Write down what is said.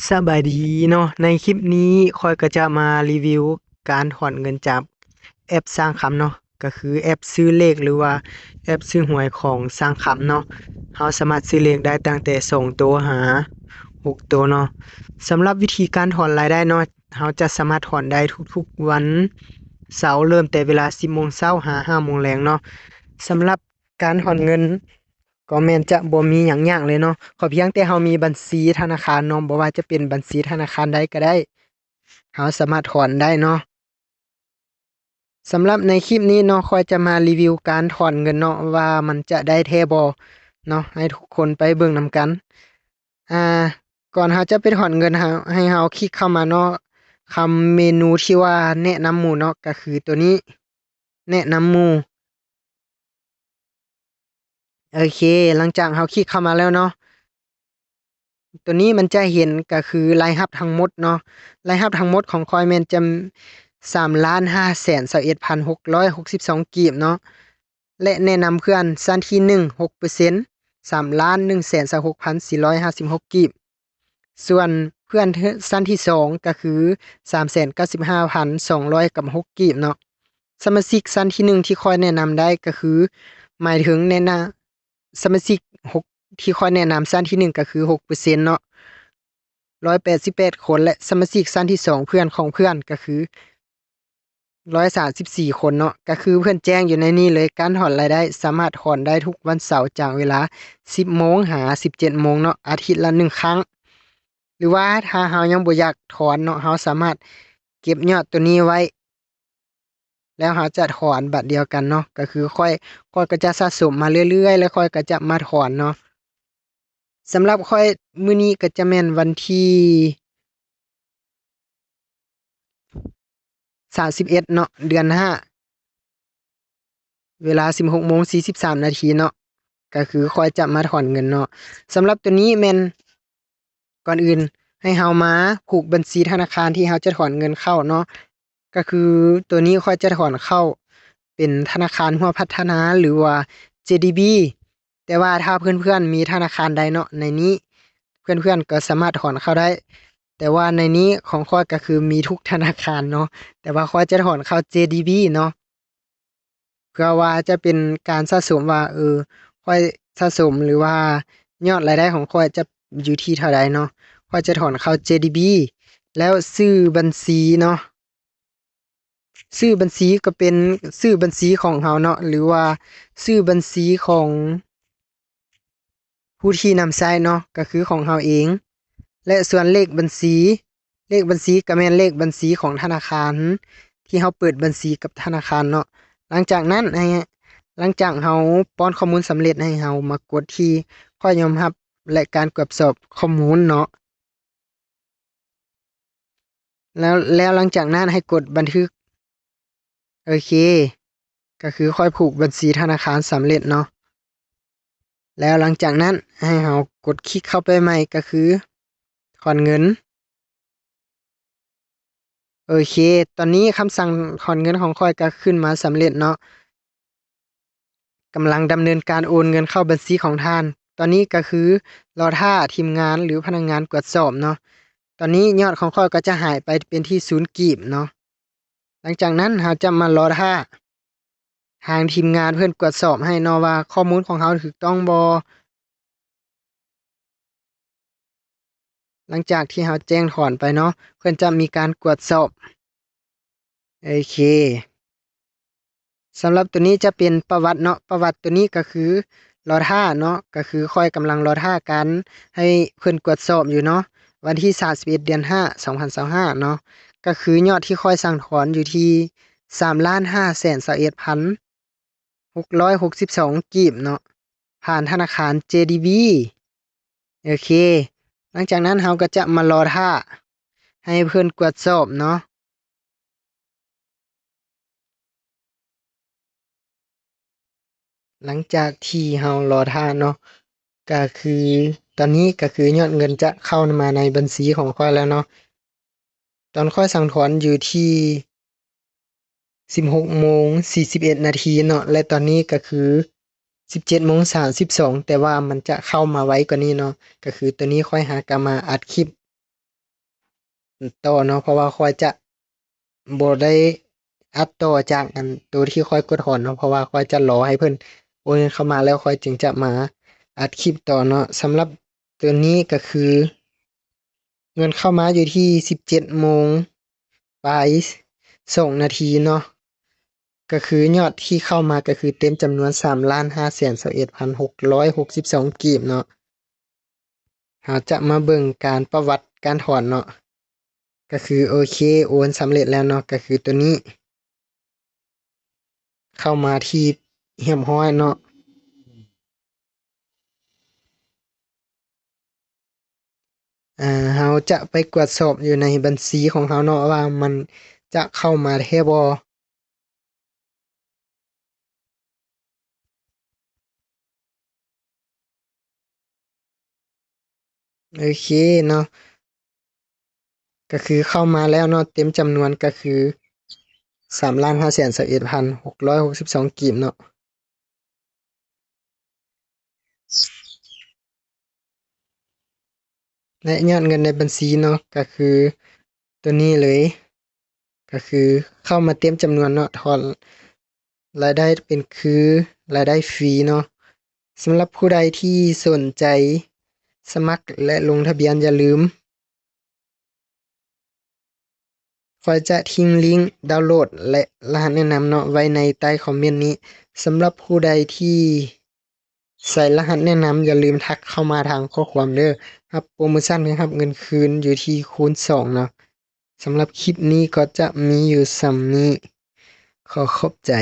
ສະບາຍດີເນາະ, ໃນຄລິບນີ້ຂ້ອຍກໍຈະມາຣີວິວການຖອນເງິນຈາກແອັບຊ່າງຄຳເນາະ, ກໍຄືແອັບຊື້ເລກ ຫຼືວ່າແອັບຊື້ຫວຍຂອງຊ່າງຄຳເນາະ. ເຮົາສາມາດຊື້ເລກໄດ້ຕັ້ງແຕ່ສອງໂຕຫາຫົກໂຕເນາະ. ສຳລັບວິທີການຖອນລາຍໄດ້ເນາະ, ເຮົາຈະສາມາດຖອນໄດ້ທຸກໆວັນເສົາ ເລີ່ມແຕ່ເວລາສິບໂມງເຊົ້າຫາຫ້າໂມງແລງເນາະ. ສຳລັບ ການຖອນເງິນກໍແມ່ນຈະບໍ່ມີຫຍັງຍາກເລີຍເນາະ, ຂໍພຽງແຕ່ເຮົາມີບັນຊີທະນາຄານເນາະ, ບໍ່ວ່າຈະເປັນບັນຊີທະນາຄານໃດກໍໄດ້, ເຮົາສາມາດຖອນໄດ້ເນາະ. ສຳລັບໃນຄລິບນີ້ເນາະ, ຂ້ອຍຈະມາຣີວິວການຖອນເງິນເນາະ ວ່າມັນຈະໄດ້ແທ້ບໍ່ເນາະ, ໃຫ້ທຸກຄົນໄປເບິ່ງນຳກັນ. ອ່າ ກ່ອນເຮົາຈະໄປຖອນເງິນ, ເຮົາ ໃຫ້ເຮົາຄລິກເຂົ້າມາເນາະ, ຄຳເມນູທີ່ວ່າແນະນຳໝູ່ເນາະ, ກໍຄືໂຕນີ້ ແນະນຳໝູ່. ໂອເຄ, ຫຼັງຈາກເຮົາຄລິກເຂົ້າມາແລ້ວເນາະ, ໂຕນີ້ມັນຈະເຫັນກໍຄືລາຍຮັບທັງໝົດເນາະ. ລາຍຮັບທັງໝົດຂອງຂ້ອຍແມ່ນຈະສາມລ້ານຫ້າແສນຊາວເອັດພັນຫົກຮ້ອຍຫົກສິບສອງກີບເນາະ, ແລະ ແນະນຳເພື່ອນຊັ້ນທີໜຶ່ງ ຫົກເປີເຊັນ ສາມລ້ານໜຶ່ງແສນຊາວຫົກພັນສີ່ຮ້ອຍຫ້າສິບຫົກກີບ. ສ່ວນເພື່ອນຊັ້ນທີສອງກໍຄືສາມແສນເກົ້າສິບຫ້າພັນສອງຮ້ອຍກັບຫົກກີບເນາະ. ສະມາຊິກຊັ້ນທີໜຶ່ງທີ່ຂ້ອຍແນະນຳໄດ້ກໍຄື ໝາຍເຖິງແນະນຳ ສະມາຊິກຫົກ ທີ່ຂ້ອຍແນະນຳຊັ້ນທີໜຶ່ງກໍຄືຫົກເປີເຊັນເນາະ, ຮ້ອຍແປດສິບແປດຄົນ ແລະ ສະມາຊິກຊັ້ນທີສອງ ເພື່ອນຂອງເພື່ອນກໍຄື ຮ້ອຍສາມສິບສີ່ຄົນເນາະ. ກໍຄືເພິ່ນແຈ້ງຢູ່ໃນນີ້ເລີຍ, ການຖອນລາຍໄດ້ສາມາດຖອນໄດ້ທຸກວັນເສົາຈາກເວລາສິບໂມງຫາສິບເຈັດໂມງເນາະ, ອາທິດລະໜຶ່ງຄັ້ງ. ຫຼືວ່າຖ້າເຮົາຍັງບໍ່ຢາກຖອນເນາະ, ເຮົາສາມາດເກັບຍອດໂຕນີ້ໄວ້ ແລ້ວເຮົາຈະຖອນບາດດຽວກັນເນາະ. ກໍຄືຂ້ອຍ ຂ້ອຍກໍຈະສະສົມມາເລື້ອຍໆ ແລ້ວຂ້ອຍກໍຈະມາຖອນເນາະ. ສຳລັບຂ້ອຍມື້ນີ້ກໍຈະແມ່ນວັນທີ ສາມສິບເອັດເນາະ ເດືອນຫ້າ ເວລາສິບຫົກໂມງສີ່ສິບສາມນາທີເນາະ, ກໍຄືຂ້ອຍຈະມາຖອນເງິນເນາະ. ສຳລັບໂຕນີ້ແມ່ນ ກ່ອນອື່ນໃຫ້ເຮົາມາຜູກບັນຊີທະນາຄານທີ່ເຮົາຈະຖອນເງິນເຂົ້າເນາະ. ກໍຄືໂຕນີ້ຂ້ອຍຈະຖອນເຂົ້າເປັນທະນາຄານຮ່ວມພັດທະນາ ຫຼືວ່າ ເຈດີບີ. ແຕ່ວ່າຖ້າເພື່ອນໆມີທະນາຄານໃດເນາະ ໃນນີ້ເພື່ອນໆກໍສາມາດຖອນເຂົ້າໄດ້, ແຕ່ວ່າໃນນີ້ຂອງຂ້ອຍກໍຄືມີທຸກທະນາຄານເນາະ, ແຕ່ວ່າຂ້ອຍຈະຖອນເຂົ້າ ເຈດີບີ ເນາະ, ເພື່ອວ່າຈະເປັນການສະສົມວ່າ ເອີ ຂ້ອຍສະສົມ ຫຼືວ່າຍອດລາຍໄດ້ຂອງຂ້ອຍຈະຢູ່ທີ່ເທົ່າໃດເນາະ. ຂ້ອຍຈະຖອນເຂົ້າ ເຈດີບີ ແລ້ວຊື່ບັນຊີເນາະ. ຊື່ບັນຊີກໍເປັນຊື່ບັນຊີຂອງເຮົາເນາະ ຫຼືວ່າຊື່ບັນຊີຂອງຜູ້ທີ່ນຳໃຊ້ເນາະ ກໍຄືຂອງເຮົາເອງ. ແລະ ສ່ວນເລກບັນຊີ, ເລກບັນຊີກໍແມ່ນເລກບັນຊີຂອງທະນາຄານທີ່ເຮົາເປີດບັນຊີກັບທະນາຄານເນາະ. ຫຼັງຈາກນັ້ນໃຫ້, ຫຼັງຈາກເຮົາປ້ອນຂໍ້ມູນສຳເລັດ, ໃຫ້ເຮົາມາກົດທີ່ "ຂໍຍອມຮັບ ແລະ ການກວດສອບຂໍ້ມູນ" ເນາະ. ແລ້ວ, ແລ້ວຫຼັງຈາກນັ້ນໃຫ້ກົດບັນທຶກ. ໂອເຄ, ກໍຄືຂ້ອຍຜູກບັນຊີທະນາຄານສຳເລັດເນາະ. ແລ້ວຫຼັງຈາກນັ້ນໃຫ້ເຮົາກົດຄລິກເຂົ້າໄປໃໝ່ ກໍຄືຖອນເງິນ. ໂອເຄ, ຕອນນີ້ຄຳສັ່ງຖອນເງິນຂອງຂ້ອຍກໍຂຶ້ນມາສຳເລັດເນາະ. ກຳລັງດຳເນີນການໂອນເງິນເຂົ້າບັນຊີຂອງທ່ານ. ຕອນນີ້ກໍຄືລໍຖ້າທີມງານ ຫຼື ພະນັກງານກວດສອບເນາະ. ຕອນນີ້ຍອດຂອງຂ້ອຍກໍຈະຫາຍໄປເປັນທີ່ສູນກີບເນາະ. ຫຼັງຈາກນັ້ນເຮົາຈະມາລໍຖ້າທາງທີມງານເພິ່ນກວດສອບໃຫ້ເນາະວ່າຂໍ້ມູນຂອງເຮົາຖືກຕ້ອງບໍ່. ຫຼັງຈາກທີ່ເຮົາແຈ້ງຖອນໄປເນາະ, ເພິ່ນຈະມີການກວດສອບ. ໂອເຄ, ສຳລັບໂຕນີ້ຈະເປັນປະຫວັດເນາະ. ປະຫວັດໂຕນີ້ກໍຄືລໍຖ້າເນາະ, ກໍຄືຂ້ອຍກຳລັງລໍຖ້າການໃຫ້ເພິ່ນກວດສອບຢູ່ເນາະ. ວັນທີສາມສິບເອັດ ເດືອນຫ້າ ສອງພັນຊາວຫ້າເນາະ, ກໍຄືຍອດທີ່ຂ້ອຍສັ່ງຖອນຢູ່ທີ່ສາມລ້ານຫ້າແສນຊາວເອັດພັນ ຫົກຮ້ອຍຫົກສິບສອງກີບເນາະ, ຜ່ານທະນາຄານ ເຈດີບີ. ໂອເຄ, ຫຼັງຈາກນັ້ນເຮົາກໍຈະມາລໍຖ້າໃຫ້ເພິ່ນກວດສອບເນາະ. ຫຼັງຈາກທີ່ເຮົາລໍຖ້າເນາະ, ກໍຄືຕອນນີ້ກໍຄືຍອດເງິນຈະເຂົ້າມາໃນບັນຊີຂອງຂ້ອຍແລ້ວເນາະ. ຕອນຂ້ອຍສັ່ງຖອນຢູ່ທີ່ສິບຫົກໂມງສີ່ສິບເອັດນາທີເນາະ, ແລະ ຕອນນີ້ກໍຄືສິບເຈັດໂມງສາມສິບສອງ, ແຕ່ວ່າມັນຈະເຂົ້າມາໄວກວ່ານີ້ເນາະ. ກໍຄືຕອນນີ້ຂ້ອຍຫາກໍມາອັດຄລິບ ຕໍ່ເນາະ ເພາະວ່າຂ້ອຍຈະບໍ່ໄດ້ອັດຕໍ່ຈາກອັນໂຕທີ່ຂ້ອຍກົດຖອນເນາະ ເພາະວ່າຂ້ອຍຈະລໍໃຫ້ເພິ່ນໂອນເງິນເຂົ້າມາ ແລ້ວຂ້ອຍຈຶ່ງຈະມາອັດຄລິບຕໍ່ເນາະ. ສຳລັບໂຕນີ້ກໍຄື ເງິນເຂົ້າມາຢູ່ທີ່ສິບເຈັດໂມງປາຍສອງນາທີເນາະ ກໍຄືຍອດທີ່ເຂົ້າມາກໍຄືເຕັມຈຳນວນສາມລ້ານຫ້າແສນຊາວເອັດພັນຫົກຮ້ອຍຫົກສິບສອງກີບເນາະ. ເຮົາຈະມາເບິ່ງການປະຫວັດການຖອນເນາະ ກໍຄືໂອເຄ ໂອນສຳເລັດແລ້ວເນາະ ກໍຄືໂຕນີ້ ເຂົ້າມາທີ່ຮຽບຮ້ອຍເນາະ. ອ່າ ເຮົາຈະໄປກວດສອບຢູ່ໃນບັນຊີຂອງເຮົາເນາະ ວ່າມັນຈະເຂົ້າມາແທ້ບໍ່. ໂອເຄເນາະ ກໍຄືເຂົ້າມາແລ້ວເນາະ ເຕັມຈຳນວນກໍຄືສາມລ້ານຫ້າແສນຊາວເອັດພັນຫົກຮ້ອຍຫົກສິບສອງກີບເນາະ. ແລະ ຍອດເງິນໃນບັນຊີເນາະ ກໍຄືໂຕນີ້ເລີຍ ກໍຄືເຂົ້າມາເຕັມຈຳນວນເນາະ ຖອນລາຍໄດ້ເປັນຄືລາຍໄດ້ຟຣີເນາະ. ສຳລັບຜູ້ໃດທີ່ສົນໃຈສະໝັກ ແລະ ລົງທະບຽນ ຢ່າລືມ ຂ້ອຍຈະຖິ້ມລິ້ງດາວໂຫຼດ ແລະ ລະຫັດແນະນຳເນາະ ໄວ້ໃນໃຕ້ຄອມເມັນນີ້. ສຳລັບຜູ້ໃດທີ່ໃສ່ລະຫັດແນະນຳ ຢ່າລືມທັກເຂົ້າມາທາງຂໍ້ຄວາມເດີ້. ຮັບໂປຣໂມຊັນ ແລະ ຮັບເງິນຄືນຢູ່ທີ່ຄູນສອງເນາະ. ສຳລັບຄລິບນີ້ກໍຈະມີຢູ່ສ່ຳນີ້. ຂໍຂອບໃຈ.